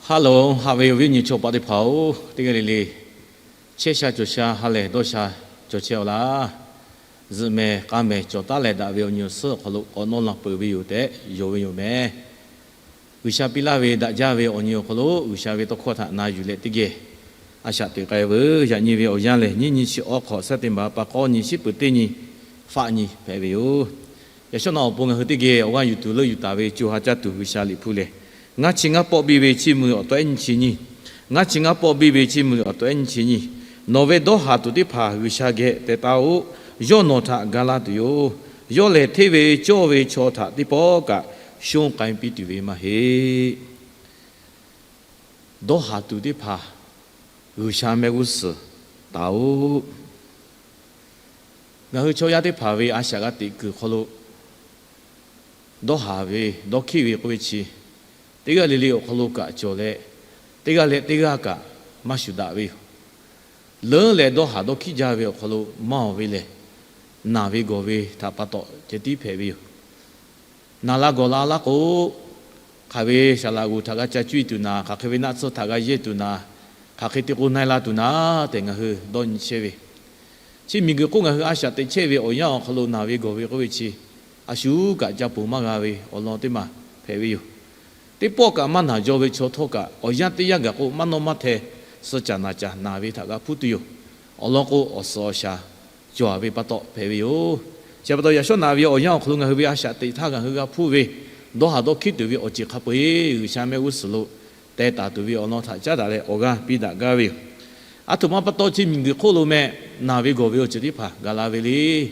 Ha loˬ, haꞈ ve awˬ viˉ awˬ nyi chaw paˍ teˇ hpaˍ-oˬ, teˇ g'aˇ le le chehˇ sha cawˬ sha ha lehˬ dawˇ sha cawˬ chehˇ-aw laˇ. Zuhꞈ mehˍ k'a mehˍ cawˬ taˉ leh daꞈ ve awˬ nyi awˬ suhˉ awˬ hk'aw lo k'awꞈ nawˇ la peuˬ ve yoˬ tehꞈ yonˍ ve yoˬ mehˍ. G'uiˬsha piˇ laˇ ve daꞈ jaˇ ve awˬ nyi awˬ hk'aw lo G'uiˬsha ve tawˇ hkawˇ htaꞈ na yuˬ leh teˇ geh a shaꞈ teꞈ k'ai veuˬ. Yaꞈ nyi ve awˬ yanˇ lehˬ, nyiˇ nyi chi awˬ hk'awꞈ saˉ teˇ maˍ pa k'awˇ nyi shiˉ peuˬ teˇ nyi faˆ nyi hpehꞈ ve yoˬ. Yaꞈ shawˉ naꞈ awˬ pon ngaˬ hui teˇ geh awˬ g'aˇ yuˬ tuˬ leuˆ yuˬ taˍ ve co ha caˇ tuˬ G'uiˬsha liꞈ hpu lehˬ, Ngaˇ chi ngaˇ pawˆ biˇ ve chiˇ mvuh awˬ tawehˉ nyi chi nyi, ngaˇ chi ngaˇ pawˆ biˇ ve chiˇ mvuh awˬ tawehˉ nyi chi nyi, nawˬ ve dawˇ haˍ tuˬ teˇ hpaˍ G'uiˬsha geh teh taˉ-oˆ. Yawˇ nawˬ htaꞈ ga laˇ tuˬ yoˬ. Yawˇ lehˬ hteˇ ve cawˇ ve chaw htaꞈ teˇ pawˆ kaꞈ shonˇ k'ai piˇ tuˬ ve maˇ heˆ. Dawˇ haˍ tuˬ teˇ hpaˍ G'uiˬsha mehˆ g'uˇ suhˍ taˍ-oˆ. Ngaˬ hui chaw yaˇ teˇ hpaˍ ve a shaꞈ g'a teꞈ kuiˬ hk'aw lo dawˇ haˍ ve, dawˇ hkiˆ ve k'oˆ ve chi, teˇ g'aˇ le le awˬ hk'aw lo kaꞈ cawˬ leh, teˇ g'aˇ leh teˇ g'aˇ kaꞈ maˇ shuˍ daꞈ ve yoˬ. Leuˉ leh dawˇ haˍ dawˇ hkiˆ jaˇ ve awˬ hk'aw lo maˇ awˬ ve lehˬ, naˬ ve gawˬ ve htaꞈ pa taw ceh tiˉ hpehꞈ ve yoˬ. Naˬ la gawˬ la laˇ k'o, hk'aˬ ve saˍ laꞈ g'oˍ htaꞈ g'a ca cuˇ e tuˬ naˍ, hk'aˬ hk'e ve naˆ tsuhˇ htaꞈ g'a yehˇ tuˬ naˍ, hk'aˬ hk'e te k'o na e la tuˬ naˍ tehꞈ ngaˬ hui dawˇ nyi chehˇ ve. Chi miˬguiˬ hk'oˆ ngaˬ hui a shaꞈ teꞈ chehˇ ve awˬ yanˇ awˬ hk'aw lo naˬ ve gawˬ ve k'oˆ ve chi, a shu kaꞈ ca ponˬ maˇ g'a ve awˬ lawn teˇ maˬ hpehꞈ ve yoˬ. Teˇ pawˆ kaꞈ maˇ naˬ jaw ve chaw htawˇ kaꞈ, awˬ yanˇ teˇ yanˇ gaˬ k'o maˇ nawˇ maˇ hteh suh caˍ naˍ caˍ naˬ ve htaꞈ g'a hpuˇ tuˬ yoˬ. Awˬ lawn k'o, awˬ suhˍ awˬ shaˍ cawˬ ve pa taw hpehꞈ ve yoˬ. Chi pa taw yaꞈ shawˉ naꞈ ve awˬ yanˇ awˬ hk'aw lo ngaˬ hui ve a shaꞈ teꞈ htaˇ ngaˬ hui g'a hpuˇ ve dawˇ haˍ dawˇ hkiˆ tuˬ ve awˬ ceuˬ hk'a peu-eˬ G'uiˬsha mehˆ g'uˇ suhˍ lo teh taˍ tuˬ ve awˬ lawn htaꞈ caˉ daꞈ leh awˬ g'aˇ piˇ daꞈ gaˇ ve yoˬ. Aˬ htoꞈ ma pa taw chi miˬguiˬ hk'oˆ lo meh naˬ ve gawˬ ve awˬ ceuˬ teˇ hpaˍ gaˬ la ve le.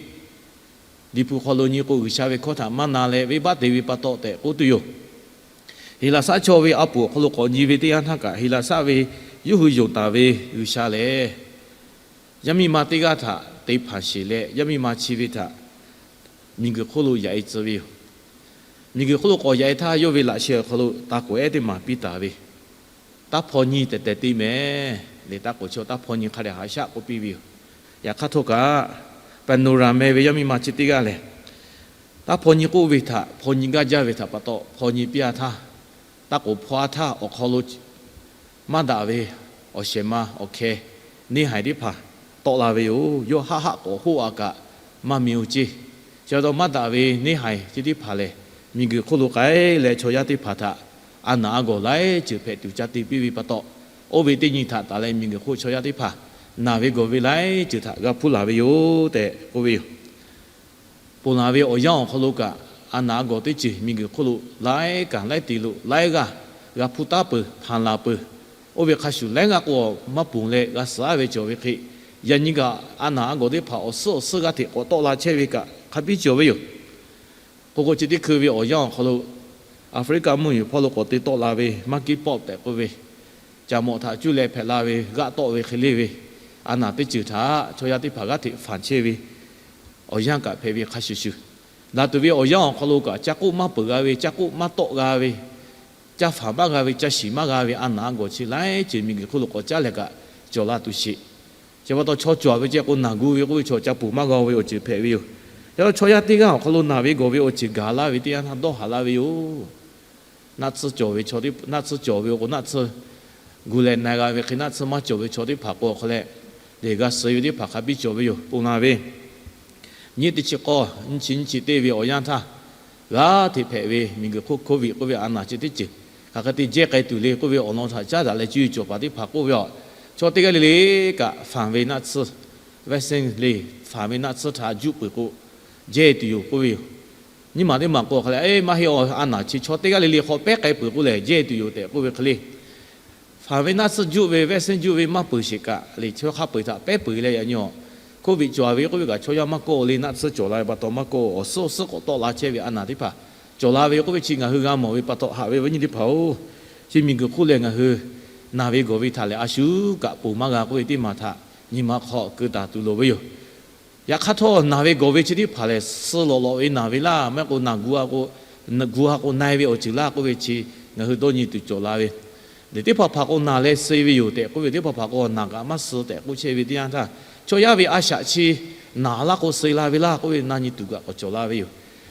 Liꞈ hpu hk'aw lo nyi k'o, G'uiˬsha ve hkawˇ htaꞈ maˇ na leh venˇbaˆ te ve pa taw tehꞈ k'oˆ tuˬ yoˬ. Heˍlaˍsaˆ chaw ve a poˍ awˬ hk'aw lo k'awꞈ nyi ve teˇ yanˇ htaˇ kaꞈ, Heˍlaˍsaˆ ve yawˇ hui yonˍ taˍ ve G'uiˬsha lehˬ, yaˇ miˇ ma teˇ g'aˇ htaꞈ te hpanˍ sheˍ leh, yaˇ miˇ ma chi ve htaꞈ miˬguiˬ hk'oˆ lo yaꞈ e tcuh ve yoˬ. Miˬguiˬ hk'oˆ lo k'awꞈ yaꞈ e htaˇ, yawˇ ve laꞈ sheh awˬ hk'aw lo taˇ k'oˍ ehˉ teˇ maˬ piˇ taˍ ve, taˇ hpaw nyi tehˬ tehˬ te mehˍ le. Taˇ k'oˍ chaw taˇ hpaw nyi hk'a dehꞈ haꞈ shaˆ k'oˆ piˇ ve yoˬ. Yaꞈ hk'aˇ htawˇ kaꞈ, Paˍnoˍraˍ meh ve yaˇ miˇ ma chi teˇ g'aˇ lehˬ, taˇ hpaw nyi k'oˆ ve htaꞈ hpaw nyi gaˇ jaˇ ve htaꞈ pa taw hpaw nyi piˇ-a htaˇ, taˇ k'oˍ hpaw-a htaˇ awˬ hk'aw lo maˇ daꞈ ve awˬ shehˍ ma awˬ hkeh neˇ haiˬ teˇ hpaˍ tawˆ la ve yoˬ. Yawˇ haˆ haˆ k'awꞈ hoˆ-a kaꞈ maˇ mi-o ceˇ. Chi pa taw maˇ daꞈ ve neˇ haiˬ chi teˇ hpaˍ lehˬ, miˬguiˬ hk'oˆ lo k'ai leh chaw yaˇ teˇ hpaˍ htaꞈ a naˬ a gawˬ laiˉ ceuˬ hpehꞈ tuˬ ca te piˇ ve pa taw, oˇ ve teˇ nyi htaꞈ taˍ leh miˬguiˬ hk'oˆ chaw yaˇ teˇ hpaˍ naˬ ve gawˬ ve laiˉ ceuˬ htaꞈ g'a hpuˇ laˬ ve yoˬ tehꞈ k'oˆ ve yoˬ. Ponˬ laˬ ve awˬ yanˇ awˬ hk'aw lo kaꞈ, a naˬ a gawˬ teˇ ceuˬ miˬguiˬ hk'oˆ lo laiˉ kaˬ laiˉ te lo laiˉ g'aˇ g'a hpuˇ taˉ peuˬ, hpanˍ laˬ peuˬ. Oˇ ve hk'a shuˍ laiˉ g'aˇ k'o maˇ ponˬ leh g'a suhˍ-a ve cawˬ ve hk'e, yaꞈ nyi kaꞈ a naˬ a gawˬ teˇ hpaˍ awˬ suhˉ awˬ suhˉ g'aˇ hteꞈ k'awꞈ tawˆ la chehˇ ve kaꞈ hk'a biˇ cawˬ ve yoˬ. K'o k'o chi teˇ hkui ve awˬ yanˇ awˬ hk'aw lo, Aˍfriˆkaˆ mvuhˇmiˬ hpawˇ lo k'awꞈ te tawˆ la ve maˇ kiˉ pawˆ tehꞈ k'oˆ ve, caˬ mawꞈ htaꞈ cuˇ leh hpehꞈ la ve g'aˆ tawˆ ve hk'e le ve, a naˬ teˇ ceuˬ htaꞈ chaw yaˇ teˇ hpaˍ g'aˇ hteꞈ hpanˍ chehˇ ve awˬ yanˇ kaꞈ hpehꞈ ve hk'a shuˍ shuˍ, laˬ tuˬ ve awˬ yanˇ awˬ hk'aw lo kaꞈ ca k'oˆ maˇ peuˬ g'a ve, ca k'oˆ maˇ tawˆ g'a ve, ca hpanˍ maˇ g'a ve, ca shiˍ maˇ g'a ve a naˬ a gawˬ chi laiˉ ceuˬ miˬguiˬ hk'oˆ lo k'awꞈ caˉ leh kaꞈ cawˬ la tuˬ sheˍ. Chi pa taw chaw cawˬ ve ceh k'o naˬ gu ve k'oˆ ve chaw ca ponˬ maˇ g'a ve awˬ ceuˬ hpehꞈ ve yoˬ. Yaꞈ hk'aˇ chaw yaˇ teˇ g'aˇ awˬ hk'aw lo naˬ ve gawˬ ve awˬ ceuˬ gaˬ laˇ ve teˇ yanˇ htaˇ dawˇ haˍ laˇ ve yoˬ. Naˆ tsuhˇ cawˬ ve chaw, naˆ tsuhˇ cawˬ ve awˬ k'o naˆ tsuhˇ gu leh na g'a ve hk'e, naˆ tsuhˇ maˇ cawˬ ve chaw teˇ hpaˍ k'o awˬ hk'aw leh, lehˬ g'a suh e ve teˇ hpaˍ hk'a biˇ cawˬ ve yoˬ. Ponˬ laˬ ve nyiˇ teˇ chi k'awˇ nyiˇ chi nyiˇ chi teˇ ve awˬ yanˇ htaˇ, g'aˇ hteꞈ hpehꞈ ve miˬguiˬ hk'oˆ Covid k'oˆ ve a naˬ chi teˇ ceuˬ hk'aˬ hk'e te jehˇ k'ai tuˬ le k'oˆ ve awˬ lawn htaꞈ caˉ daꞈ leh cuˇ yiˍ cawˬ paˍ teˇ hpaˍ k'oˆ ve, chaw teˇ g'aˇ le le kaꞈ fanˬ ve naˆ tsuhˇ, vaccine le, fanˬ ve naˆ tsuhˇ htaꞈ juˆ peuˬ k'o, jehˇ tuˬ yoˬ k'oˆ ve yoˬ. Nyiˇ maˬ teˇ maˬ k'o hk'a leh, maˇ heˆ, a naˬ chi chaw teˇ g'aˇ le le hk'aw pehˉ k'ai peuˬ k'oˆ lehˬ jehˇ tuˬ yoˬ tehꞈ k'oˆ ve hk'e le. Fanˬ ve naˆ tsuhˇ juˆ ve vaccine juˆ ve maˇ peuˬ sheˍ kaꞈ le, chaw hk'a peu-eˬ htaꞈ pehˉ peuˬ leh yaꞈ nyi Covid cawˬ ve k'oˆ ve kaꞈ chaw yaˇ maˇ kawˆ le, naˆ tsuhˇ cawˬ la ve pa taw maˇ kawˆ, awˬ suhˉ awˬ suhˉ k'awꞈ tawˆ la chehˇ ve a naˬ teˇ hpaˍ cawˬ la ve k'oˆ ve chi ngaˬ hui g'a mawˬ ve pa taw haꞈ ve awˬ viˉ nyi teˇ hpaˍ-oˬ, chi miˬguiˬ hk'oˆ lehˬ ngaˬ hui naˬ ve gawˬ ve htaꞈ lehˬ a shu kaꞈ ponˬ maˇ g'a k'oˆ ve teˇ maˬ htaꞈ nyi ma hk'aw keu taˍ tuˬ loˍ ve yoˬ. Yaꞈ hk'aˇ htawˇ naˬ ve gawˬ ve chi teˇ hpaˍ lehˬ suh lawꞈ lawꞈ ve naˬ ve laˇ, maˇ heˆ k'o naˬ gu a k'o, gu a k'o na e ve awˬ ceuˬ laˇ k'oˆ ve chi ngaˬ hui dawˇ nyi tuˬ cawˬ la ve. Lehˬ teˇ hpaˍ hpaˍ k'o naˬ leh suh e ve yoˬ tehꞈ k'oˆ ve, teˇ hpaˍ hpaˍ k'o naˬ kaꞈ maˇ suh tehꞈ k'oˆ chehˇ ve teˇ yanˇ htaˇ, chaw yaˇ ve a shaꞈ chi naˬ laˇ k'o suh e la ve laˇ k'oˆ ve na nyi tuˬ kaꞈ k'awꞈ cawˬ la ve yoˬ.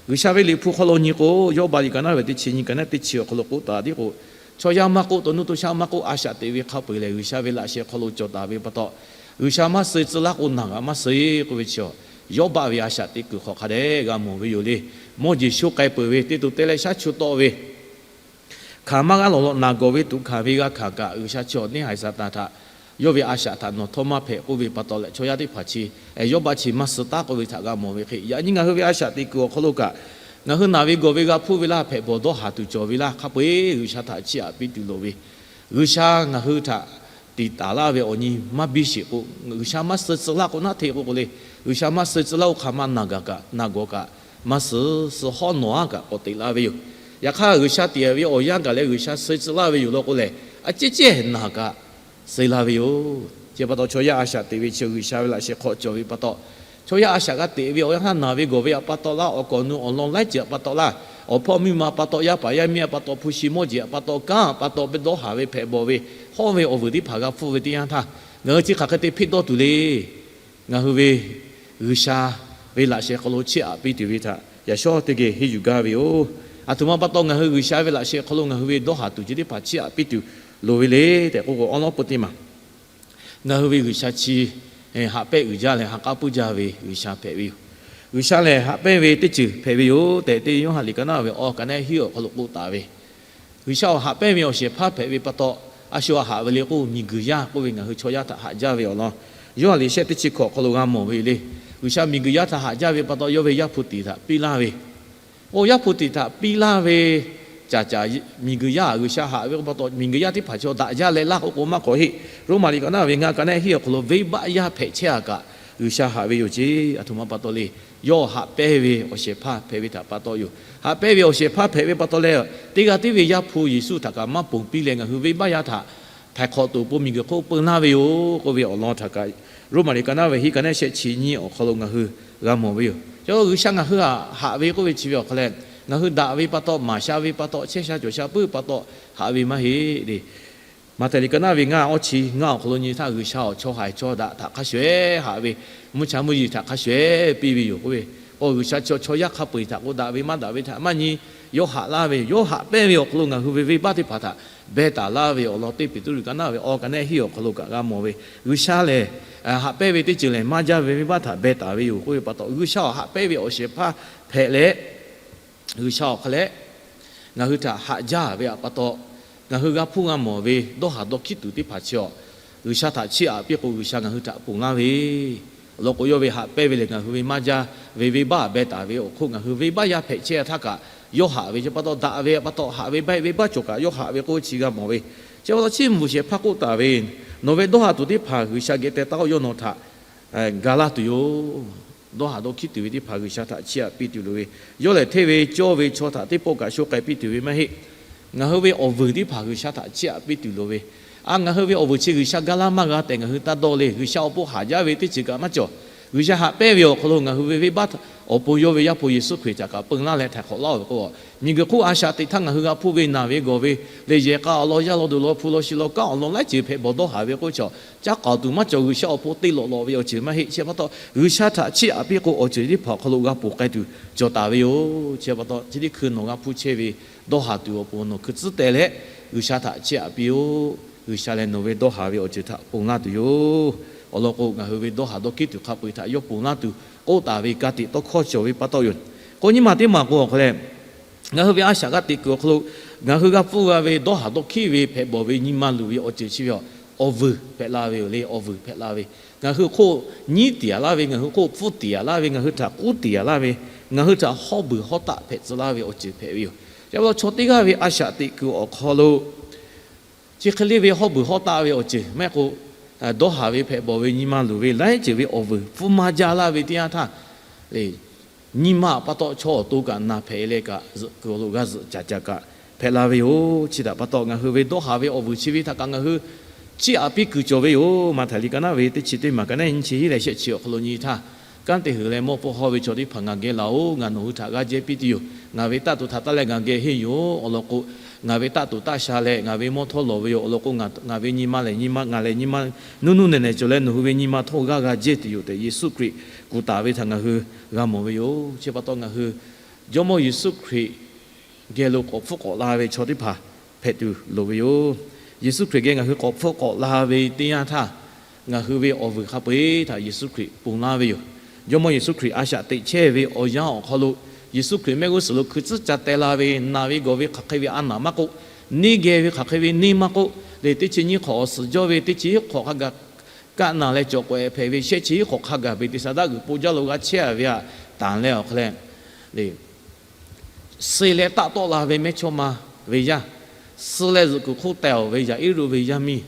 G'uiˬsha ve Liꞈ hpu hk'aw lo nyi k'o, Yawˇbaˆ liꞈ ka naˉ ve teˇ chi nyi ka naˉ teˇ chi awˬ hk'aw lo k'oˆ taˍ tiˉ k'o, Chaw yaˇ maˇ k'oˆ, to nuˇ to shaˆ maˇ k'oˆ, a shaꞈ teꞈ ve hk'a peu-eˬ lehˬ, G'uiˬsha ve laꞈ sheh hk'aw lo cawˬ taˍ ve pa taw, G'uiˬsha maˇ suh tcuh laˇ k'o, naˬ g'aꞈ maˇ suh k'oˆ ve chi, Yawˇbaˆ ve a shaꞈ teꞈ kuiˬ hk'aw hk'a dehꞈ g'a mawˬ ve yoˬ le. Mawˇ jeˬ sho k'ai peuˬ ve, teˇ to teˇ leh shaˉ chu tawˆ ve, hkanˍ maˇ g'aˇ lawˬ lawꞈ naˬ gawˬ ve tuꞈ hkanˍ ve g'a hkanˍ kaꞈ, G'uiˬsha chi awˬ neˇ haiˬ Saˍtanˍ htaꞈ yawˇ ve a shaꞈ htaꞈ nawˬ htawˇ maˇ hpehꞈ k'oˆ ve pa taw leh, chaw yaˇ teˇ hpaˍ chi, Yawˇbaˆ chi maˇ suh taˉ k'oˆ ve htaꞈ g'a mawˬ ve hk'e, yaꞈ nyi ngaˬ hui ve a shaꞈ teꞈ kuiˬ awˬ hk'aw lo kaꞈ, ngaˬ hui naˬ ve gawˬ ve g'a hpuˇ ve laˇ, hpehꞈ bawˬ dawˇ haˍ tuˬ cawˬ ve laˇ, hk'a peu-eˬ G'uiˬsha htaꞈ chiˇ aꞈ piˇ tuˬ loˍ ve, G'uiˬsha ngaˬ hui htaꞈ tiˍ taˍ laˇ ve awˬ nyi maˇ biˇ sheˍ k'o, G'uiˬsha maˇ suh tcuh laˇ k'o naˆ hteꞈ k'o k'o le, G'uiˬsha maˇ suh tcuh laˇ k'o hk'aˬ ma naˬ gaˬ kaꞈ naˬ gawˬ kaꞈ, maˇ suh suh hawˉ nawˬ aˉ kaꞈ k'awꞈ teꞈ laˇ ve yoˬ. Yaꞈ hk'aˇ, G'uiˬsha tiˍ ve awˬ yanˇ gaˬ leh G'uiˬsha suh tcuh laˇ ve yoˬ law k'o lehˬ, a ciˉ ciˉ naˬ kaꞈ suh laˇ ve yoˬ. Chi pa taw chaw yaˇ a shaꞈ teꞈ ve chi G'uiˬsha ve laꞈ sheh hk'aw cawˬ ve pa taw, chaw yaˇ a shaꞈ g'a teꞈ ve awˬ yanˇ htaˇ naˬ ve gawˬ ve htaꞈ pa taw laˇ, awˬ kaˍ awˬ nu awˬ lawn laiˉ ceuˬ htaꞈ pa taw laˇ, awˬ hpawˇ miˇ ma pa taw, yaˇ paˍ yaˇ miˇ htaꞈ pa taw, hpu shi mawˇ jeˬ htaꞈ pa taw, kanˉ htaꞈ pa taw, pehˇ dawˇ haˍ ve hpehꞈ bawˬ ve, hawˉ ve awˬ vuiˬ teˇ hpaˍ g'a hpfuhˆ ve teˇ yanˇ htaˇ, ngaˬ hui chi hk'aˬ hk'e te hpeˆ dawˇ tuˬ le. Ngaˬ hui ve G'uiˬsha ve laꞈ sheh hk'aw lo chiˇ aꞈ piˇ tuˬ ve htaꞈ yaꞈ shawˉ teˇ geh henˇ yuˬ gaˇ ve yoˬ. Aˬ htoꞈ ma pa taw ngaˬ hui G'uiˬsha ve laꞈ sheh hk'aw lo ngaˬ hui ve dawˇ haˍ tuˬ chi teˇ hpaˍ chiˇ aꞈ piˇ tuˬ loˍ ve le tehꞈ k'oˆ k'o, awˉ lawˉ peuˬ teˇ maˬ ngaˬ hui ve G'uiˬsha chi haꞈ pehnˇ uiˍ jaˇ leh ha k'aˉ puiˉ jaˇ ve G'uiˬsha hpehꞈ ve yoˬ. G'uiˬsha lehˬ haꞈ pehnˇ ve teˇ ceuˬ hpehꞈ ve yoˬ tehꞈ, teˇ Yoˇhanˬ liꞈ ka naˆ ve awˬ ka naˆ hiˉ awˬ hk'aw lo k'oˆ taˍ ve, G'uiˬsha awˬ haꞈ pehnˇ ve awˬ shehˍ hpaˇ hpehꞈ ve pa taw, a shu a haꞈ ve le k'o, miˬguiˬ yaˇ k'oˆ ve ngaˬ hui chaw yaˇ htaꞈ haꞈ jaˇ ve awˬ lawn, Yoˇhanˬ liꞈ shehˆ teˇ chi hkawꞈ awˬ hk'aw lo g'a mawˬ ve le. G'uiˬsha miˬguiˬ yaˇ htaꞈ haꞈ jaˇ ve pa taw, yawˇ ve Yaˇ hpu tiˍ htaꞈ piˇ laˇ ve, k'o Yaˇ hpu tiˍ htaꞈ piˇ laˇ ve, caˍ caˍ miˬguiˬ yaˇ G'uiˬsha haꞈ ve k'o pa taw, miˬguiˬ yaˇ teˇ hpaˍ chaw daꞈ jaˇ leh laˇ k'oˆ k'o maˇ k'awꞈ heˆ. Roˉmaꞈ liꞈ ka naˆ ve ngaˇ ka naˆ hiˉ awˬ hk'aw lo venˇbaˆ yaˇ hpehꞈ chehˇ a kaꞈ, G'uiˬsha haꞈ ve yoˬ ceˇ. Aˬ htoꞈ ma pa taw le, yawˇ haꞈ pehnˇ ve awˬ shehˍ hpaˇ hpehꞈ ve htaꞈ pa taw yoˬ. Haꞈ pehnˇ ve awˬ shehˍ hpaˇ hpehꞈ ve pa taw leh, teˇ g'aˇ tiˉ ve Yaˇ hpu Yeˍsuˆ htaꞈ kaꞈ maˇ ponˬ piˇ leh ngaˬ hui venˇbaˆ yaˇ htaꞈ htaiˍ hk'awꞈ tuˬ awˬ pon miˬguiˬ hk'oˆ peun laˇ ve yoˬ k'oˆ ve awˬ lawn htaꞈ kaꞈ, Roˉmaꞈ liꞈ ka naˆ ve hiˉ ka naˆ shehˆ chi nyiˇ awˬ hk'aw lo ngaˬ hui g'a mawˬ ve yoˬ. Chi G'uiˬsha ngaˬ hui htaꞈ haꞈ ve k'oˆ ve chi ve awˬ hk'aw leh, ngaˬ hui daꞈ ve pa taw, maˍ sha ve pa taw, chehˇ sha cawˬ sha puiˉ pa taw haꞈ ve maˇ heˆ le. Maꞈhtehˍ liꞈ ka naˆ ve ngaˇ awˇ chi ngaˇ awˬ hk'aw lo nyi htaˇ, G'uiˬsha awˬ chaw haiˬ chaw daꞈ htaꞈ hk'a shuˍ ehˉ haꞈ ve, mvuhˇ cha mvuhˇ yeˬ htaꞈ hk'a shuˍ ehˉ piˇ ve yoˬ k'oˆ ve, k'o G'uiˬsha chaw chaw yaˇ hk'a peu-eˬ htaꞈ k'oˆ daꞈ ve maˇ daꞈ ve htaꞈ maˇ nyi, yawˇ haꞈ laˇ ve yoˬ. Yawˇ haꞈ pehnˇ ve awˬ hk'aw lo ngaˬ hui ve venˇbaˆ teˇ hpaˍ htaꞈ beh taˍ laˇ ve awˬ lawn teˇ Peˍtruˆ ka naˆ ve awˬ ka naˆ hiˉ awˬ hk'aw lo kaꞈ g'a mawˬ ve, G'uiˬsha lehˬ haꞈ pehnˇ ve teˇ ceuˬ lehˬ maˇ jaˇ ve venˇbaˆ htaꞈ beh taˍ ve yoˬ k'oˆ ve pa taw, G'uiˬsha awˬ haꞈ pehnˇ ve awˬ shehˍ hpaˇ hpehꞈ leh, G'uiˬsha awˬ hk'a leh ngaˬ hui htaꞈ haꞈ jaˇ ve pa taw, ngaˬ hui g'a hpuˇ g'a mawˬ ve dawˇ haˍ dawˇ hkiˉ tuˬ teˇ hpaˍ chi awˬ, G'uiˬsha htaꞈ chiˇ aꞈ piˇ k'o, G'uiˬsha ngaˬ hui htaꞈ ponˬ laˇ ve awˬ lawn k'o, yawˇ ve haꞈ pehnˇ ve lehˬ ngaˬ hui ve maˇ jaˇ ve venˇbaˆ beh taˍ ve awˬ hk'oˆ, ngaˬ hui venˇbaˆ yaˇ hpehꞈ chehˇ htaˇ kaꞈ yawˇ haꞈ ve chi pa taw, daꞈ ve pa taw haꞈ ve, venˇbaˆ cawˬ kaꞈ yawˇ haꞈ ve k'oˆ chi g'a mawˬ ve. Chi pa taw chi mvuhˬ shehˍ hpaˇ k'oˆ taˍ ve, Nawˬ ve dawˇ haˍ tuˬ teˇ hpaˍ G'uiˬsha geh teh taˉ k'o, yawˇ nawˬ htaꞈ ga laˇ tuˬ yoˬ. Dawˇ haˍ dawˇ hkiˉ tuˬ ve teˇ hpaˍ G'uiˬsha htaꞈ chiˇ aꞈ piˇ tuˬ loˍ ve, yawˇ lehˬ hteˇ ve cawˇ ve chaw htaꞈ teˇ pawˆ kaꞈ sho k'ai piˇ tuˬ ve maˇ heˆ. Ngaˬ hui ve awˬ vuiˬ teˇ hpaˍ G'uiˬsha htaꞈ chiˇ aꞈ piˇ tuˬ loˍ ve, a ngaˬ hui ve awˬ vuiˬ chi G'uiˬsha gaˇ laˇ maˇ g'a tehꞈ ngaˬ hui taˇ dawˇ le. G'uiˬsha awˬ pon haꞈ jaˇ ve teˇ ceuˬ kaꞈ maˇ cawˬ. G'uiˬsha haꞈ pehnˇ ve awˬ hk'aw lo ngaˬ hui ve venˇbaˆ awˬ pon yawˇ ve Yaˇ hpu Yeˍsuˆ Hkriꞈ htaꞈ kaꞈ peun laˇ leh htaiˍ hk'awꞈ laˇ ve k'o, miˬguiˬ hk'oˆ a shaꞈ teꞈ htaˇ ngaˬ hui g'a hpuˇ ve naˬ ve gawˬ ve leh yehˬ k'a awˬ lawn, yaˇ lawn, duˬ lawn, hpu lawn, shi lawn, kanˉ awˬ lawn laiˉ ceuˬ hpehꞈ bawˬ dawˇ haˍ ve k'oˆ ve chaw, caˇ k'aoˍ tuˬ maˇ cawˬ. G'uiˬsha awˬ pon te lawꞈ lawꞈ ve awˬ ceuˬ maˇ heˆ. Chi pa taw G'uiˬsha htaꞈ chiˇ aꞈ piˇ k'o, awˬ ceuˬ teˇ hpaˍ awˬ hk'aw lo g'a ponˬ k'ai tuˬ cawˬ taˍ ve yoˬ. Chi pa taw chi teˇ hkui nawˬ g'a hpuˇ chehˇ ve dawˇ haˍ tuˬ awˬ pon nawˬ hkui tcuhˉ teh leh G'uiˬsha htaꞈ chiˇ aꞈ piˇ-oˆ. G'uiˬsha lehˬ nawˬ ve dawˇ haˍ ve awˬ ceuˬ htaꞈ ponˬ laˇ tuˬ yoˬ. Awˬ lawn k'o, ngaˬ hui ve dawˇ haˍ dawˇ hkiˉ tuˬ hk'a peu-eˬ htaꞈ yawˇ ponˬ laˇ tuˬ k'oˆ taˍ ve ka tiꞈ tawˇ hkawˇ cawˬ ve pa taw yoˬ. K'o nyi ma teˇ maˬ k'o awˬ hk'aw leh, ngaˬ hui ve a shaꞈ g'a teꞈ kuiˬ awˬ hk'aw lo ngaˬ hui g'a hpuˇ g'a ve dawˇ haˍ dawˇ hkiˉ ve hpehꞈ bawˬ ve nyi ma luˬ ve awˬ ceuˬ chi ve awˬ vuiˬ hpehꞈ la ve yoˬ le. Awˬ vuiˬ hpehꞈ la ve, ngaˬ hui hk'oˆ nyiˉ tiˍ a laˇ ve, ngaˬ hui hk'oˆ pfuhˇ tiˍ a laˇ ve, ngaˬ hui htaꞈ k'uˉ tiˍ a laˇ ve, ngaˬ hui htaꞈ hawˉ beuˬ hawˉ taˆ hpehꞈ tcuh laˇ ve awˬ ceuˬ hpehꞈ ve yoˬ. Chi pa taw chaw teˇ g'aˇ ve a shaꞈ teꞈ kuiˬ awˬ hk'aw lo chi hk'e le ve hawˉ beuˬ hawˉ taˆ ve awˬ ceuˬ maˇ heˆ k'o, dawˇ haˍ ve hpehꞈ bawˬ ve nyi ma luˬ ve laiˉ ceuˬ ve awˬ vuiˬ hpfuhˇ maˇ jaˇ laˇ ve teˇ yanˇ htaˇ le, nyi ma pa taw chaw awˬ to kaꞈ naˬ hpehꞈ leh kaꞈ, zuhꞈ kuiˬ awˬ lo g'a zuhꞈ caˍ caˍ kaꞈ hpehꞈ la ve yoˬ. Chi htaꞈ pa taw ngaˬ hui ve dawˇ haˍ ve awˬ vuiˬ chi ve htaꞈ kaꞈ ngaˬ hui chiˇ aꞈ piˇ kuiˬ cawˬ ve yoˬ. Maꞈhtehˍ liꞈ ka naˉ ve teˇ chi teˇ maˬ ka naˉ nyi chi hiˉ leh shehˆ chi awˬ hk'aw lo nyi htaˇ, kanˉ te huiˬ leh mawˇ pfuhˇ hawˇ ve chaw teˇ hpaˍ ngaˬ geh laˬ-oꞈ. Ngaˬ nawˬ hui htaꞈ g'a jehˇ piˇ tuˬ yoˬ. Ngaˬ ve taˆ tuˬ htaꞈ taˇ leh ngaˬ geh henˇ yoˬ. Awˬ lawn k'o, ngaˬ ve taˆ tuˬ taˆ sha leh ngaˬ ve mawˇ htawˇ lawˬ ve yoˬ. Awˬ lawn k'o, ngaˬ ve nyi ma lehˬ nyi ma, ngaˬ lehˬ nyi ma nuˇ nuˇ nehˬ nehˬ cawˬ leh nawˬ hui ve nyi ma htawˇ g'aˇ g'a jehˇ tuˬ yoˬ tehꞈ Yeˍsuˆ Hkriꞈ kuˬ taˍ ve htaꞈ ngaˬ hui g'a mawˬ ve yoˬ. Chi pa taw ngaˬ hui Jawˇmawˇ Yeˍsuˆ Hkriꞈ geh lo k'awꞈ hpfuhˆ k'awꞈ la ve chaw teˇ hpaˍ hpehꞈ tuˬ loˍ ve yoˬ. Yeˍsuˆ Hkriꞈ geh ngaˬ hui k'awꞈ hpfuhˆ k'awꞈ la ve teˇ yanˇ htaˇ, ngaˬ hui ve awˬ vuiˬ hk'a peu-eˬ htaꞈ Yeˍsuˆ Hkriꞈ ponˬ laˇ ve yoˬ. Jawˇmawˇ Yeˍsuˆ Hkriꞈ a shaꞈ teꞈ chehˇ ve awˬ yanˇ awˬ hk'aw lo, Yeˍsuˆ Hkriꞈ mehˆ g'uˇ suhˍ lo hkui tcuhˉ ca teh la ve, naˬ ve gawˬ ve hk'aˬ hk'e ve a naˍ maˇ k'oˆ, neˇ geh ve hk'aˬ hk'e ve neˇ maˇ k'oˆ, lehˬ teˇ chi nyiˇ hk'awꞈ awˬ suhˍ jawˇ ve teˇ chi hiˉ hk'awꞈ hk'a gaˬ kaˆ naˬ leh cawˬ k'awꞈ-e hpehꞈ ve shehˆ chi hiˉ hk'awꞈ hk'a gaˬ Beˍteˍsaˍdaˆ g'uiˬ po jaˇ lo g'a chehˇ a ve htaꞈ tanˬ leh awˬ hk'a leh, suh leh taˆ tawˆ la ve mehˇchawˇma ve yaˇ, suh leh zuhꞈ kuiˬ hk'oˆ teh-awˬ ve Yaˍiˉruˆ ve yaˇ miˇ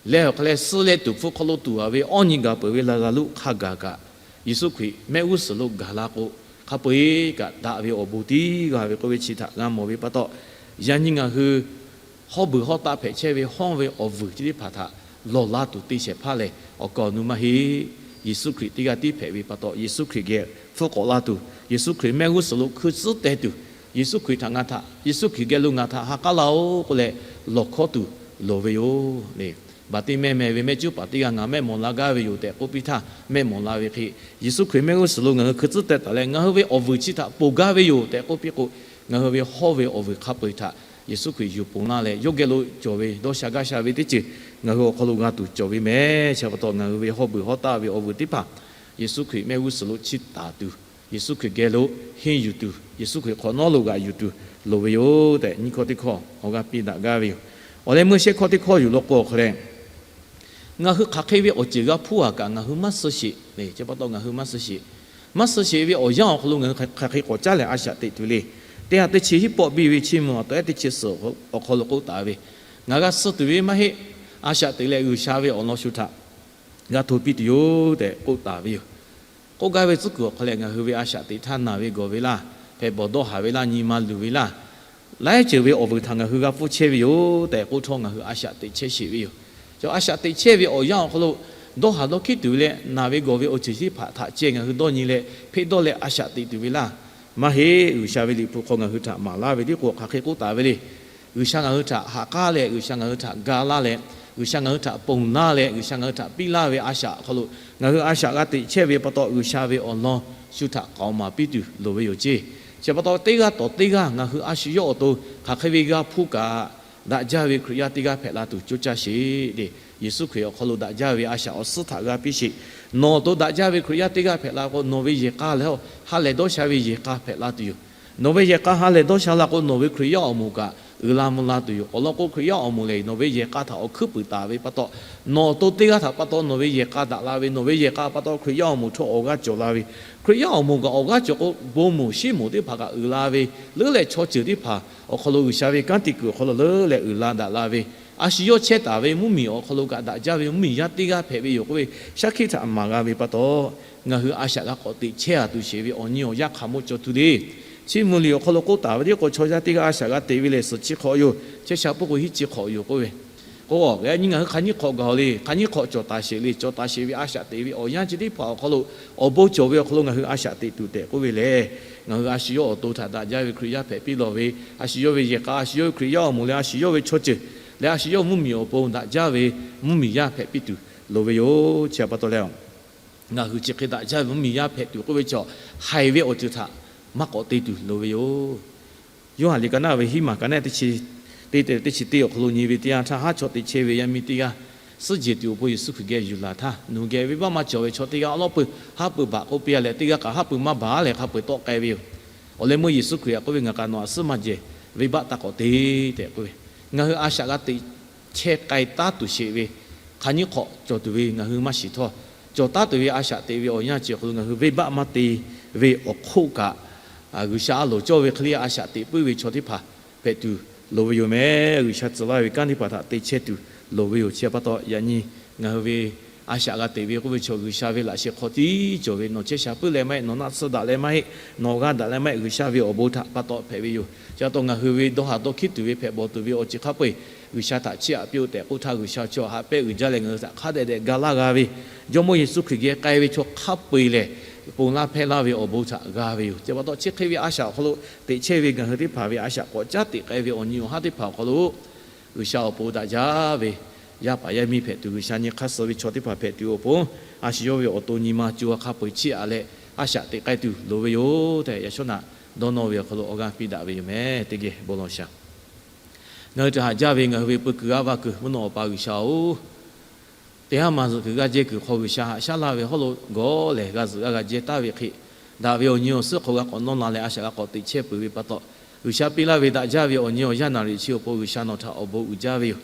leh awˬ hk'a leh, suh leh tuˍ hpfuh hk'aw lo tuˍ-a ve awˇ nyi gaˬ peuˬ ve Laˍzaˍruˆ hk'a gaˬ kaꞈ, Yeˍsuˆ Hkriꞈ mehˆ g'uˇ suhˍ lo gaˬ la k'o, hk'a peu-eˬ kaꞈ daꞈ ve awˬ bon tiˉ g'a ve k'oˆ ve chi htaꞈ g'a mawˬ ve pa taw, yaꞈ nyi ngaˬ hui hawˉ beuˬ hawˉ taˆ hpehꞈ chehˇ ve hawˉ ve awˬ vuiˬ chi teˇ hpaˍ htaꞈ lawˬ la tuˬ te shehˍ hpaˇ lehˬ, awˬ kaˍ awˬ nu maˇ heˆ. Yeˍsuˆ Hkriꞈ teˇ g'aˇ tiˉ hpehꞈ ve pa taw, Yeˍsuˆ Hkriꞈ geh hpfuhˆ k'awꞈ la tuˬ, Yeˍsuˆ Hkriꞈ mehˆ g'uˇ suhˍ lo hkui tcuhˉ teh tuˬ, Yeˍsuˆ Hkriꞈ htaꞈ ngaˬ htaꞈ, Yeˍsuˆ Hkriꞈ geh lo ngaˬ htaꞈ ha k'aˉ laˇ-oˆ k'oˆ leh lawˬ hkawˇ tuˬ loˍ ve yoˬ. Baˍtiˆmehˇ meh ve mehˆ cuˉ paˍ teˇ g'aˇ ngaˬ mehˆ mawˬ la gaˇ ve yoˬ tehꞈ k'oˆ piˇ htaˇ, mehˆ mawˬ la ve hk'e, Yeˍsuˆ Hkriꞈ mehˆ g'uˇ suhˍ lo ngaˬ hui hkui tcuhˉ teh taˍ leh, ngaˬ hui ve awˬ vuiˬ chi htaꞈ ponˬ gaˇ ve yoˬ tehꞈ k'oˆ piˇ k'o, ngaˬ hui ve hawˉ ve awˬ vuiˬ hk'a peu-eˬ htaꞈ Yeˍsuˆ Hkriꞈ yuˬ ponˬ laˇ leh, yawˇ geh lo cawˬ ve dawˇ sha gaˇ sha ve teˇ ceuˬ ngaˬ hui awˬ hk'aw lo g'a tuˬ cawˬ ve mehˍ. Chi pa taw, ngaˬ hui ve hawˉ beuˬ hawˉ taˆ ve awˬ vuiˬ teˇ hpaˍ Yeˍsuˆ Hkriꞈ mehˆ g'uˇ suhˍ lo chiˇ taˍ tuˬ, Yeˍsuˆ Hkriꞈ geh lo henˇ yuˬ tuˬ, Yeˍsuˆ Hkriꞈ hk'awꞈ nawˉ lo g'aꞈ yuˬ tuˬ loˍ ve yoˬ tehꞈ, nyiˇ hkawˇ teˇ hkawˇ awˬ g'aˇ piˇ daꞈ gaˇ ve yoˬ. Awˬ leh meuˇ shehˆ hkawˇ teˇ hkawˇ yuˬ law k'o awˬ hk'a leh, ngaˬ hui hk'aˬ hk'e ve awˬ ceuˬ g'a hpuˇ-a kaꞈ ngaˬ hui maˇ suh sheˍ le. Chi pa taw ngaˬ hui maˇ suh sheˍ. Maˇ suh sheˍ ve awˬ yanˇ awˬ hk'aw lo ngaˬ hui hk'aˬ hk'e k'awꞈ caˉ leh a shaꞈ teꞈ tuˬ le. Teˇ ha teˇ chi hiˉ pawˆ biˇ ve Chiˇ mvuh awˬ tawꞈ ehˉ teˇ chi suhˍ awˬ hk'aw lo k'oˆ taˍ ve, ngaˬ g'a suh tuˬ ve maˇ heˆ. A shaꞈ teꞈ leh G'uiˬsha ve awˬ lawn shu htaꞈ g'a hto piˇ tuˬ yoˬ tehꞈ k'oˆ taˍ ve yoˬ. K'oˆ gaˇ ve tcuhˉ kuiˬ awˬ hk'a leh, ngaˬ hui ve a shaꞈ teꞈ htaˇ naˬ ve gawˬ ve laˇ, hpehꞈ bawˬ dawˇ haˍ ve laˇ, nyi ma luˬ ve laˇ, laiˉ ceuˬ ve awˬ vuiˬ htaꞈ ngaˬ hui g'a hpfuhˇ chehˇ ve yoˬ tehꞈ k'oˆ htawˇ, ngaˬ hui a shaꞈ teꞈ chehˇ sheˍ ve yoˬ. Chaw a shaꞈ teꞈ chehˇ ve awˬ yanˇ awˬ hk'aw lo dawˇ haˍ dawˇ hkiˉ tuˬ ve leh, naˬ ve gawˬ ve awˬ ceuˬ teˇ hpaˍ htaꞈ ceh ngaˬ hui dawˇ nyi leh hpeˆ dawˇ leh a shaꞈ teꞈ tuˬ ve laˇ, maˇ heˆ. G'uiˬsha ve Liꞈ hpu hk'aw ngaˬ hui htaꞈ maˍ laˇ ve tiˉ k'o hk'aˬ hk'e k'oˆ taˍ ve le. G'uiˬsha ngaˬ hui htaꞈ ha k'aˉ leh, G'uiˬsha ngaˬ hui htaꞈ ga laˇ leh, G'uiˬsha ngaˬ hui htaꞈ ponˬ laˇ leh, G'uiˬsha ngaˬ hui htaꞈ piˇ laˇ ve a shaꞈ awˬ hk'aw lo ngaˬ hui a shaꞈ g'a teꞈ chehˇ ve pa taw, G'uiˬsha ve awˬ lawn shu htaꞈ k'aoˍ maˍ piˇ tuˬ loˍ ve yoˬ ceˇ. Chi pa taw, teˇ g'aˇ tawˍ teˇ g'aˇ ngaˬ hui a shu yawˇ awˬ to hk'aˬ hk'e ve g'a hpuˇ kaꞈ, daꞈ jaˇ ve Hkriꞈ yaˇ teˇ g'aˇ hpehꞈ la tuˬ coˇ caˇ sheˍ le. Yeˍsuˆ Hkriꞈ awˬ hk'aw lo daꞈ jaˇ ve a shaꞈ awˬ suhˉ htaꞈ g'a piˇ sheˍ. Nawˬ awˬ to daꞈ jaˇ ve Hkriꞈ yaˇ teˇ g'aˇ hpehꞈ la k'o, nawˬ ve yehˬ k'a lehˬ, ha lehˬ dawˇ sha ve yehˬ k'a hpehꞈ la tuˬ yoˬ. Nawˬ ve yehˬ k'a ha lehˬ dawˇ sha la k'o, nawˬ ve Hkriꞈ yaˇ awˬ moˍ kaꞈ uiˍ la mvuh la tuˬ yoˬ. Awˬ lawn k'o, Hkriꞈ yaˇ awˬ moˍ lehˬ, nawˬ ve yehˬ k'a htaꞈ awˬ hkuiˉ puiˍ taˍ ve pa taw, nawˬ awˬ to teˇ g'aˇ htaꞈ pa taw nawˬ ve yehˬ k'a daꞈ la ve, nawˬ ve yehˬ k'a pa taw Hkriꞈ yaˇ awˬ moˍ htawˇ awˬ g'aˇ cawˬ la ve, Hkriꞈ yaˇ awˬ moˍ kaꞈ awˬ g'aˇ cawˬ k'o, bon moˍ shiˉ moˍ teˇ hpaˍ kaꞈ uiˍ la ve, leuˉ leh chaw ceuˬ teˇ hpaˍ awˬ hk'aw lo G'uiˬsha ve kanˉ te kuiˬ awˬ hk'aw lo leuˉ leh uiˍ la daꞈ la ve, a shu yawˇ chehˇ taˍ ve mvuhˇmiˬ awˬ hk'aw lo kaꞈ daꞈ jaˇ ve mvuhˇmiˬ yaˇ teˇ g'aˇ hpehꞈ ve yoˬ k'oˆ ve shaˉ hkiˆ htaꞈ maˍ g'a ve pa taw, ngaˬ hui a shaꞈ g'a k'awꞈ teꞈ chehˇ-a tuˬ sheˍ ve awˬ nyi awˬ yanˇ hk'aˬ maw cawˬ tuˬ le. Chiˇ mvuh liꞈ awˬ hk'aw lo k'oˆ taˍ ve tiˉ k'o, chaw yaˇ teˇ g'aˇ a shaꞈ g'a teꞈ ve lehˬ, suhˍ chi hk'awꞈ yoˬ, chehˇ sha pawˆ k'o hiˉ chi hk'awꞈ yoˬ k'oˆ ve. K'o, yaꞈ nyi ngaˬ hui hk'aˬ nyiˇ hk'awꞈ gaˬ-oˬ le. Hk'aˬ nyiˇ hk'awꞈ cawˬ taˍ sheˍ le. Cawˬ taˍ sheˍ ve a shaꞈ teꞈ ve awˬ yanˇ chi teˇ hpaˍ awˬ hk'aw lo, awˬ bon cawˬ ve awˬ hk'aw lo ngaˬ hui a shaꞈ teꞈ tuˬ tehꞈ k'oˆ ve lehˬ, ngaˬ hui a shu yawˇ awˬ to htaꞈ daꞈ jaˇ ve Hkriꞈ yaˇ hpehꞈ piˇ lawˬ ve, a shu yawˇ ve yehˬ k'a, a shu yawˇ ve Hkriꞈ yaˇ awˬ moˍ leh a shu yawˇ ve chaw ceuˬ leh a shu yawˇ mvuhˇmiˬ awˬ pon daꞈ jaˇ ve mvuhˇmiˬ yaˇ hpehꞈ piˇ tuˬ loˍ ve yoˬ. Chi pa taw leh, ngaˬ hui chi hk'e daꞈ jaˇ ve mvuhˇmiˬ yaˇ hpehꞈ tuˬ k'oˆ ve chaw, haiˬ ve awˬ ceuˬ htaꞈ maˇ k'awꞈ te tuˬ loˍ ve yoˬ. Yoˇhanˬ liꞈ ka naˆ ve hiˉ maˬ ka naˆ teˇ chi teˇ, teˇ chi teˇ awˬ hk'aw lo nyi ve teˇ yanˇ htaˇ, haˉ chaw teꞈ chehˇ ve yaˇ miˇ teˇ g'aˇ suhˉ jehˬ tuˬ awˬ pon Yeˍsuˆ Hkriꞈ geh yuˬ laˬ htaˇ, nawˬ hui geh venˇbaˆ maˇ cawˬ ve chaw teˇ g'aˇ awˉ lawˉ peuˬ haˉ pui baˬ k'oˆ piˇ-a leh, teˇ g'aˇ kaꞈ haˉ pui maˇ baˬ leh hk'a peu-eˬ tawˆ k'ai ve yoˬ. Awˬ leh meuˇ Yeˍsuˆ Hkriꞈ k'oˆ ve, Ngaˬ kaꞈ nawˬ aꞈ suhˉ maˇ jehˬ, venˇbaˆ taˇ k'awꞈ te tehꞈ k'oˆ ve. Ngaˬ hui a shaꞈ g'a teꞈ chehˇ k'ai taˉ tuˬ sheˍ ve, hk'aˬ nyiˇ hk'awꞈ cawˬ tuˬ ve ngaˬ hui maˇ shiˍ htawˇ, cawˬ taˉ tuˬ ve a shaꞈ teꞈ ve awˬ yanˇ chi awˬ hk'aw lo ngaˬ hui venˇbaˆ maˇ te ve awˬ hk'oˆ kaꞈ, G'uiˬsha a loˍ cawˇ ve hk'e le a shaꞈ teꞈ puiˉ ve chaw teˇ hpaˍ hpehꞈ tuˬ loˍ ve yoˬ mehˍ. G'uiˬsha tcuh laˇ ve kanˉ teˇ hpaˍ htaꞈ te chehˇ tuˬ loˍ ve yoˬ. Chi pa taw, yaꞈ nyi ngaˬ hui ve a shaꞈ g'a teꞈ ve k'oˆ ve chaw, G'uiˬsha ve laꞈ sheh hk'aw tiˉ cawˬ ve, nawˬ chehˇ sha puiˉ leh maˇ heˆ, nawˬ naˆ tsuhˇ daꞈ leh maˇ heˆ, nawˬ g'aˇ daꞈ leh maˇ heˆ, G'uiˬsha ve awˬ bon htaꞈ pa taw hpehꞈ ve yoˬ. Chi pa taw, ngaˬ hui ve dawˇ haˍ dawˇ hkiˉ tuˬ ve hpehꞈ bawˬ tuˬ ve awˬ ceuˬ hk'a peu-eˬ G'uiˬsha htaꞈ chiˇ aꞈ piˇ-oˆ tehꞈ k'oˆ htaˇ, G'uiˬsha chaw haꞈ pehnˇ uiˍ jaˇ leh ngaˬ hui htaꞈ hk'a dehꞈ dehꞈ ga laˇ g'a ve, Jawˇmawˇ Yeˍsuˆ Hkriꞈ geh k'ai ve chaw hk'a peu-eˬ lehˬ, ponˬ laˇ hpehˇ laˇ ve awˬ bon htaꞈ g'a ve yoˬ. Chi pa taw, chi hk'e ve a shaꞈ awˬ hk'aw lo teꞈ chehˇ ve ngaˬ hui teˇ hpaˍ ve a shaꞈ k'awꞈ caˉ teꞈ k'ai ve awˬ nyi awˬ haˉ teˇ hpaˍ awˬ hk'aw lo, G'uiˬsha awˬ pon daꞈ jaˇ ve yaˇ paˍ yaˇ miˇ hpehꞈ tuˬ, G'uiˬsha nyi hk'aˇ suh ve chaw teˇ hpaˍ hpehꞈ tuˬ awˬ pon, a shu yawˇ ve awˬ to nyi ma co ha hk'a peu-eˬ chiˇ aꞈ leh a shaꞈ teꞈ k'ai tuˬ loˍ ve yoˬ tehꞈ, yaꞈ shawˉ naꞈ dawˇ nawˇ ve awˬ hk'aw lo awˬ g'aˇ piˇ daꞈ ve yoˬ mehˍ. Teˇ geh bon lawˬ shaˍ. Ngaˬ hui htaꞈ haꞈ jaˇ ve ngaˬ hui ve peu kuiˬ g'aˇ va kuiˬ mvuhˇ naw Awˬ pa G'uiˬsha-oˬ, teˇ haˉ ma zuhꞈ kuiˬ g'aˇ jehˇ kuiˬ hk'aw G'uiˬsha haꞈ shaˉ laˇ ve hawˉ lo gawˬ lehˬ g'a zuhꞈ g'a g'a jehˇ taˍ ve hk'e, daꞈ ve awˬ nyi awˬ suhˉ hk'aw g'a k'awꞈ nawˇ la leh a shaꞈ g'a k'awꞈ teꞈ chehˇ peuˬ ve pa taw, G'uiˬsha piˇ laˇ ve daꞈ jaˇ ve awˬ nyi awˬ yanˇ naˍriˍ chi awˬ pon G'uiˬsha nawˬ htaꞈ awˬ bon uiˍ jaˇ ve yoˬ.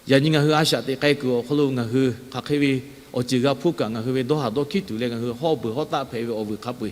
Yaꞈ nyi ngaˬ hui a shaꞈ teꞈ k'ai kuiˬ awˬ hk'aw lo ngaˬ hui hk'aˬ hk'e ve awˬ ceuˬ g'a hpuˇ kaꞈ, ngaˬ hui ve dawˇ haˍ dawˇ hkiˉ tuˬ leh ngaˬ hui hawˉ beuˬ hawˉ taˆ hpehꞈ ve awˬ vuiˬ hk'a peu-eˬ,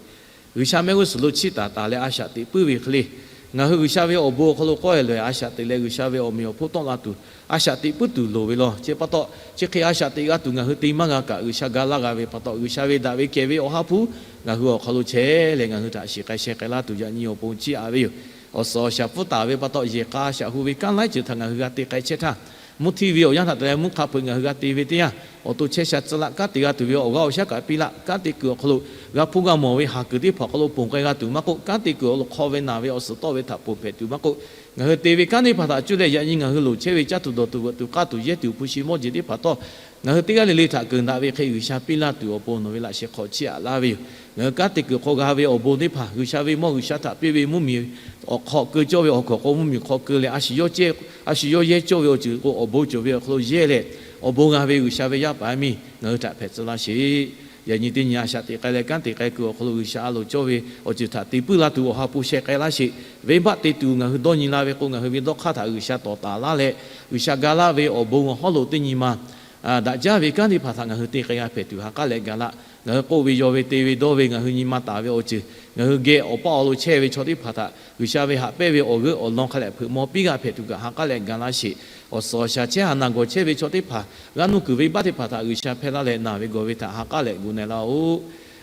G'uiˬsha mehˆ g'uˇ suhˍ lo chiˇ taˍ taˍ leh a shaꞈ teꞈ puiˉ ve hk'e le, ngaˬ hui G'uiˬsha ve awˬ bon awˬ hk'aw lo k'awehˇ loꞈ-e a shaꞈ teꞈ leh G'uiˬsha ve awˬ meꞈ awˬ hponˇ tawˆ la tuˬ a shaꞈ teꞈ puiˉ tuˬ loˍ ve law. Chi pa taw, chi hk'e a shaꞈ teꞈ g'a tuˬ ngaˬ hui te maˇ g'a kaꞈ, G'uiˬsha ga laˇ g'a ve pa taw, G'uiˬsha ve daꞈ ve kehˬ ve awˬ ha hpu ngaˬ hui awˬ hk'aw lo chehˇ leh ngaˬ hui htaꞈ shiˍ k'ai sheh k'ai laˇ tuˬ yaꞈ nyi awˬ pon chiˇ aꞈ ve yoˬ. Awˬ suhˍ awˬ shaˍ pfuhˇ taˍ ve pa taw, yehˬ k'a a shaꞈ hu ve kanˉ laiˉ ceuˬ htaꞈ ngaˬ hui g'a te k'ai chehˇ htaˇ, mvuhˇ htiˇ ve awˬ yanˇ htaꞈ te leh mvuhˇ hk'a peu-eˬ ngaˬ hui g'a te ve teˇ yanˇ, awˬ to chehˇ sha tcuh laˇ kanˉ te g'a tuˬ ve awˬ g'aˇ awˬ shaˉ kaꞈ piˇ laˇ. Kanˉ te kuiˬ awˬ hk'aw lo g'a hpuˇ g'a mawˬ ve haˍ kuiˬ teˇ hpaˍ awˬ hk'aw lo ponˬ k'ai g'a tuˬ maˇ k'oˆ, kanˉ te kuiˬ awˬ hk'aw lo hk'aw ve naˬ ve awˬ suhˍ tawˆ ve htaꞈ ponˬ hpehꞈ tuˬ maˇ k'oˆ, ngaˬ hui te ve kanˉ teˇ hpaˍ htaꞈ cuˇ leh yaꞈ nyi ngaˬ hui loˍ chehˇ ve caˇ tuˬ dawˬ tuˬ veuꞈ tuˬ k'aˇ tuˬ yehˇ tuˬ hpu shi mawˇ jeˬ teˇ hpaˍ htawˇ, ngaˬ hui teˇ g'aˇ le le htaꞈ keunˍ daꞈ ve hk'e G'uiˬsha piˇ laˇ tuˬ awˬ pon nawˬ ve laꞈ sheh hk'aw chiˇ aꞈ laˇ ve yoˬ. Ngaˬ hui kanˉ te kuiˬ hk'aw g'a ve awˬ bon teˇ hpaˍ G'uiˬsha ve mawˇ G'uiˬsha htaꞈ piˇ ve mvuhˇmiˬ awˬ hk'aw keu cawˇ ve awˬ hkawnˍ k'o mvuhˇmiˬ hk'aw keu leh a shu yawˇ cehˇ, a shu yawˇ yehˇ cawˇ ve awˬ ceuˬ k'o awˬ bon cawˬ ve awˬ hk'aw lo yehˇ leh, awˬ bon g'a ve G'uiˬsha ve yaˇ paˍ yaˇ miˇ ngaˬ hui htaꞈ hpehꞈ tcuh laˇ sheˍ. Yaꞈ nyi teˇ nyi a shaꞈ teꞈ k'ai leh kanˉ te k'ai kuiˬ awˬ hk'aw lo G'uiˬsha a loˍ cawˇ ve awˬ ceuˬ htaꞈ te puiˉ la tuˬ awˬ ha hpu sheh k'ai laˇ sheˍ. Venˇbaˆ te tuˬ ngaˬ hui dawˇ nyi la ve k'o, ngaˬ hui ve dawˇ hk'aˇ htaꞈ G'uiˬsha tawˍ taˍ laˇ leh, G'uiˬsha ga laˇ ve awˬ bon awˬ hawˉ lo teˇ nyi ma daꞈ jaˇ ve kanˉ teˇ hpaˍ htaꞈ ngaˬ hui te k'ai g'a hpehꞈ tuˬ ha k'aˉ leh ga laˇ. Ngaˬ hui k'oˆ ve, yaw ve, te ve, dawˇ ve, ngaˬ hui nyi ma taˍ ve awˬ ceuˬ ngaˬ hui geh awˬ paˇ awˬ lo chehˇ ve chaw teˇ hpaˍ htaꞈ G'uiˬsha ve haꞈ pehnˇ ve awˬ g'euˆ awˬ lawn hk'a lehꞈ hpeuꞈ maw piˇ g'a hpehꞈ tuˬ kaꞈ ha k'aˉ leh ga laˇ sheˍ. Awˬ suhˍ awˬ shaˍ chehˇ ha naˬ gawˬ chehˇ ve chaw teˇ hpaˍ g'aˇ nuˇ kuiˬ venˇbaˆ teˇ hpaˍ htaꞈ G'uiˬsha hpehˇ laˇ leh naˬ ve gawˬ ve htaꞈ ha k'aˉ leh gu na laˇ-oˆ.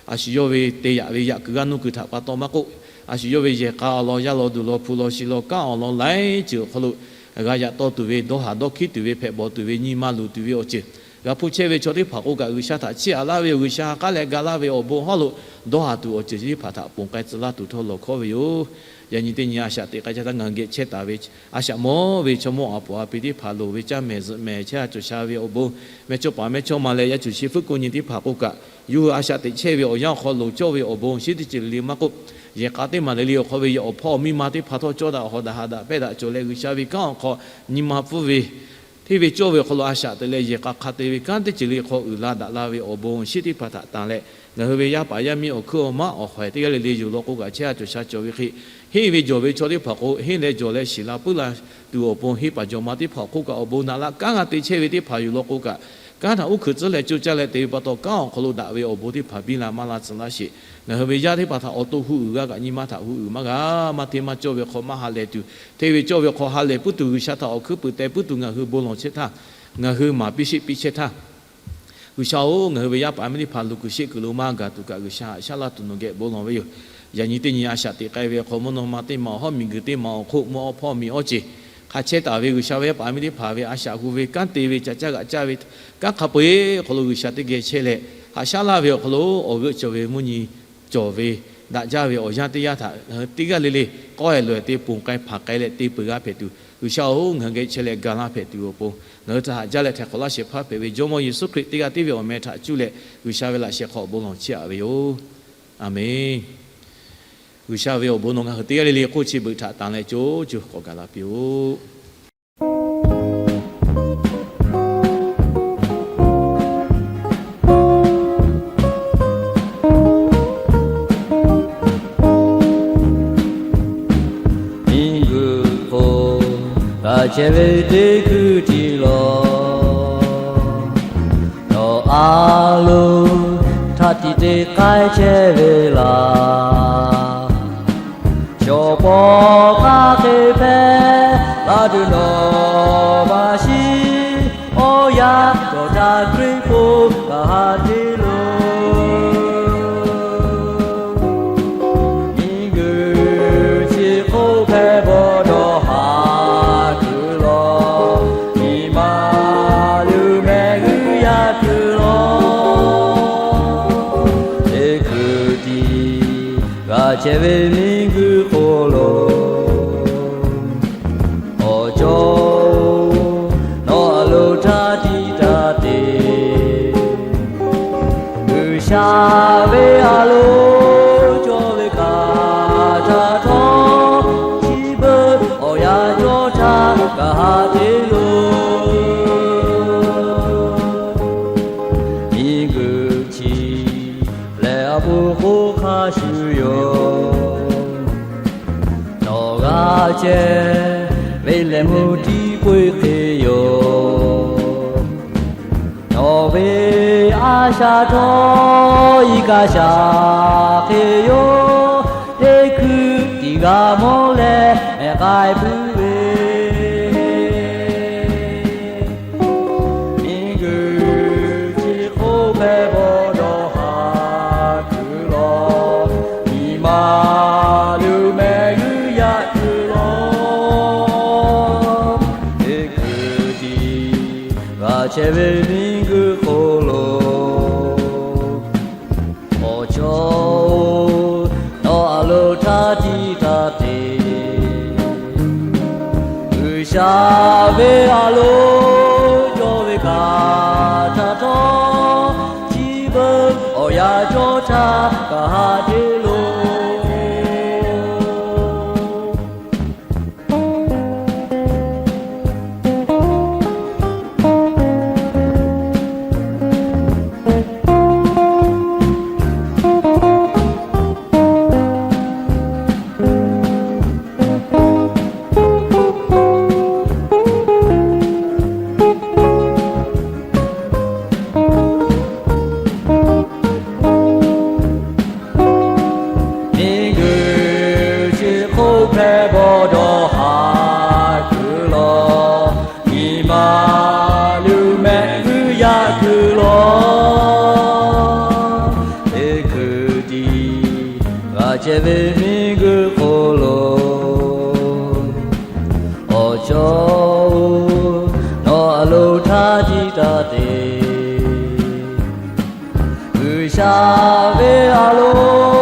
A shu yawˇ ve te yaꞈ ve yaꞈ kuiˬ g'aˇ nuˇ kuiˬ htaꞈ pa taw maˇ k'oˆ, a shu yawˇ ve yehˬ k'a awˬ lawn, yaˇ lawn duˬ lawn, hpu lawn shi lawn, kanˉ awˬ lawn laiˉ ceuˬ awˬ hk'aw lo g'a yaꞈ taw tuˬ ve, dawˇ haˍ dawˇ hkiˉ tuˬ ve, hpehꞈ bawˬ tuˬ ve, nyi ma luˬ tuˬ ve awˬ ceuˬ g'a hpuˇ chehˇ ve chaw teˇ hpaˍ k'oˆ kaꞈ G'uiˬsha htaꞈ chiˇ aꞈ laˇ ve yoˬ. G'uiˬsha ha k'aˉ leh ga laˇ ve awˬ bon hawˉ lo dawˇ haˍ tuˬ awˬ ceuˬ chi teˇ hpaˍ htaꞈ ponˬ k'ai tcuh laˇ tuˬ htawˇ lawˬ hkawˉ ve yoˬ. Yaꞈ nyi teˇ nyi a shaꞈ teꞈ k'ai caˇ htaˇ ngaˬ hui geh chehˇ taˍ ve a shaꞈ mawˇ ve chaw mawˇ a poˍ a pi teˇ hpaˍ loˍ ve caˇ mehˍ zuhꞈ mehˍ chehˇ ha cawˬ sha ve awˬ bon, mehˇchawˇpaˍ mehˇchawˇma leh yaˇ cuˬ shi fuiˉ ko nyi teˇ hpaˍ k'oˆ kaꞈ, yawˇ hui a shaꞈ teꞈ chehˇ ve awˬ yanˇ awˬ hk'aw loˍ cawˇ ve awˬ bon shinˉ teˇ ceuˬ le le maˇ k'oˆ, yehˬ k'a teˇ maˬ le le awˬ hk'aw ve awˬ hpawˇ awˬ miˇ ma teˇ hpaˍ htawˇ cawˇ daꞈ hawˍ daꞈ haꞈ daꞈ pehˇ daꞈ cawˬ leh G'uiˬsha ve kanˉ awˬ hk'aw nyi ma pfuhˇ ve hteˇ ve cawˇ ve awˬ hk'aw lo a shaꞈ teꞈ leh yehˬ k'a hk'a te ve kanˉ teˇ ceuˬ le hk'aw uiˍ la daꞈ la ve awˬ bon shinˉ teˇ hpaˍ htaꞈ tanˬ leh, ngaˬ hui ve yaˇ paˍ yaˇ miˇ awˬ hkuiˉ awˬ maˉ awˬ hawehˍ teˇ g'aˇ le le yoˬ law k'o kaꞈ, chehˇ ha cawˬ sha cawˬ ve hk'e henˇ ve jawˬ ve chaw teˇ hpaˍ k'o henˇ leh jawˬ leh shiˍ la puiˉ la tuˬ awˬ pon, henˇ paˍ jawˬ ma teˇ hpaˍ awˬ hk'oˆ kaꞈ awˬ bon naꞈ laˇ kanˉ g'a te chehˇ ve teˇ hpaˍ yoˬ law k'o kaꞈ, kanˉ htaꞈ uˉ hkeuꞈ tcuhˉ leh co caˇ leh te ve pa taw, kanˉ awˬ hk'aw lo daꞈ ve awˬ bon teˇ hpaˍ biˇ la maˇ la tcuh laˇ sheˍ. Ngaˬ hui ve yaˇ teˇ hpaˍ htaꞈ awˬ to hu uiˍ g'a kaꞈ nyi ma htaꞈ hu uiˍ maˇ g'a. Maˇ hteˇ maˇ cawˇ ve hk'aw maˇ ha lehˬ tuˬ, hteˇ ve cawˇ ve hk'aw ha lehˬ puiˉ tuˬ, G'uiˬsha htaꞈ awˬ hkuiˉ puiˍ teh puiˉ tuˬ ngaˬ hui bon lawˬ chehˇ htaˇ, ngaˬ hui maˍ piˇ sheˆ piˇ chehˇ htaˇ, G'uiˬsha-oˬ, ngaˬ hui ve yaˇ paˍ miˇ teˇ hpaˍ luˬ kuiˬ sheˆ kuiˬ lo maˇ gaˬ tuˬ kaꞈ G'uiˬsha haꞈ shaˉ laˇ tuˬ nawˬ geh bon lawˬ ve yoˬ. Yaꞈ nyi teˇ nyi a shaꞈ teꞈ k'ai ve awˬ hk'aw mvuhˇ naw ma teˇ ma awˬ hawˉ miˬguiˬ teˇ ma awˬ hk'oˆ mvuhˇ awˉ hpawˇ miˬ awˇ ceˬ hk'a chehˇ taˍ ve G'uiˬsha ve yaˇ paˍ miˇ teˇ hpaˍ ve a shaꞈ hu ve kanˉ te ve ca caˇ g'aꞈ caˇ ve kanˉ hk'a peu-eˬ awˬ hk'aw lo G'uiˬsha teˇ geh chehˇ leh, haꞈ shaˉ laˇ ve awˬ hk'aw lo awˬ g'euˆ cawˬ ve mvuhˇ nyi cawˬ ve daꞈ jaˇ ve awˬ yanˇ teˇ yanˇ htaꞈ ngaˬ hui teˇ g'aˇ le le k'awehˇ loꞈ-e te ponˬ k'ai hpanˍ k'ai leh te peuˬ g'a hpehꞈ tuˬ, G'uiˬsha-oˬ, ngaˬ hui geh chehˇ leh ga laˇ hpehꞈ tuˬ awˬ pon, ngaˬ hui htaꞈ haꞈ jaˇ leh htaiˍ hk'awꞈ laˇ shehˍ hpaˇ hpehꞈ ve Jawˇmawˇ Yeˍsuˆ Hkriꞈ teˇ g'aˇ tiˉ ve awˬ meh htaꞈ cuˇ leh G'uiˬsha ve laꞈ sheh hk'aw bon lawˬ chiˇ aꞈ ve yoˬ. Aˬmenˍ. G'uiˬsha ve awˬ bon nawˬ ngaˬ hui teˇ g'aˇ le le hk'oˆ chi beuꞈ htaꞈ tanˬ leh co co k'awꞈ gaˬ la piˇ-oˆ. Miˬguiˬ hk'oˆ g'a chehˇ ve teˇ hkuiˉ tiˉ lawˬ, nawˬ a loˍ htaꞈ tiꞈ te k'ai chehˇ ve laˬ. Shawˍ paw hk'aˬ hk'e hpehꞈ la tuˬ nawˬ maˇ shiˍ. Awˬ yanˇ cawˬ htaˇ Hkriꞈ pon kaꞈ ha te loˬ. Miˬguiˬ chi hk'oˆ hpehꞈ bawˬ dawˇ haˍ kuiˬ lawˬ. Nyi ma luˬ mehˆ g'uˇ yaˇ kuiˬ lawˬ. Teˇ hkuiˉ tiˉ g'a chehˇ ve miˬguiˬ hk'oˆ lo, awˬ cawˇ nawˬ a loˍ htaꞈ tiꞈ taˇ te. G'uiˬsha ve a loˍ cawˇ ve kaꞈ htaꞈ htawˇ, chi beuꞈ awˬ yanˇ cawˇ htaˇ kaꞈ A ceh ve lehˬ mvuhˇ tiˉ peuˇ hk'e yoˬ. Nawˬ ve a shaꞈ htawˇ iˉ kaˆ shaˍ hk'e yoˬ. Teˇ hkui tiꞈ g'a mawˇ leh mehˬ k'ai puiˉ ve, miˬguiˬ chi hk'oˆ hpehꞈ bawˬ dawˬ haˍ kuiˬ law. Nyi ma luˬ mehˆ g'uˇ yaꞈ kuiˬ law. Teˇ hkui tiꞈ g'a chehˇ ve miˬguiˬ hk'oˆ lo, awˬ chawˇ-oˬ, nawˬ a loˍ htaˇ tiꞈ taˇ te. G'uiˬsha ve a loˍ cawˬ ve kaꞈ htaˇ htawˇ, chi beuꞈ awˬ yanˇ cawˇ htaˇ kaꞈ haꞈ te loˬ. Miˬguiˬ chi hk'oˆ hpehꞈ bawˬ dawˬ haˍ kuiˬ law. Nyi ma luˬ mehˆ g'uˇ yaꞈ kuiˬ law. Teˇ hkui tiꞈ g'a chehˇ ve miˬguiˬ hk'oˆ lo, awˬ chawˇ-oˬ, nawˬ a loˍ htaˇ tiꞈ taˇ te. G'uiˬsha ve a loˍ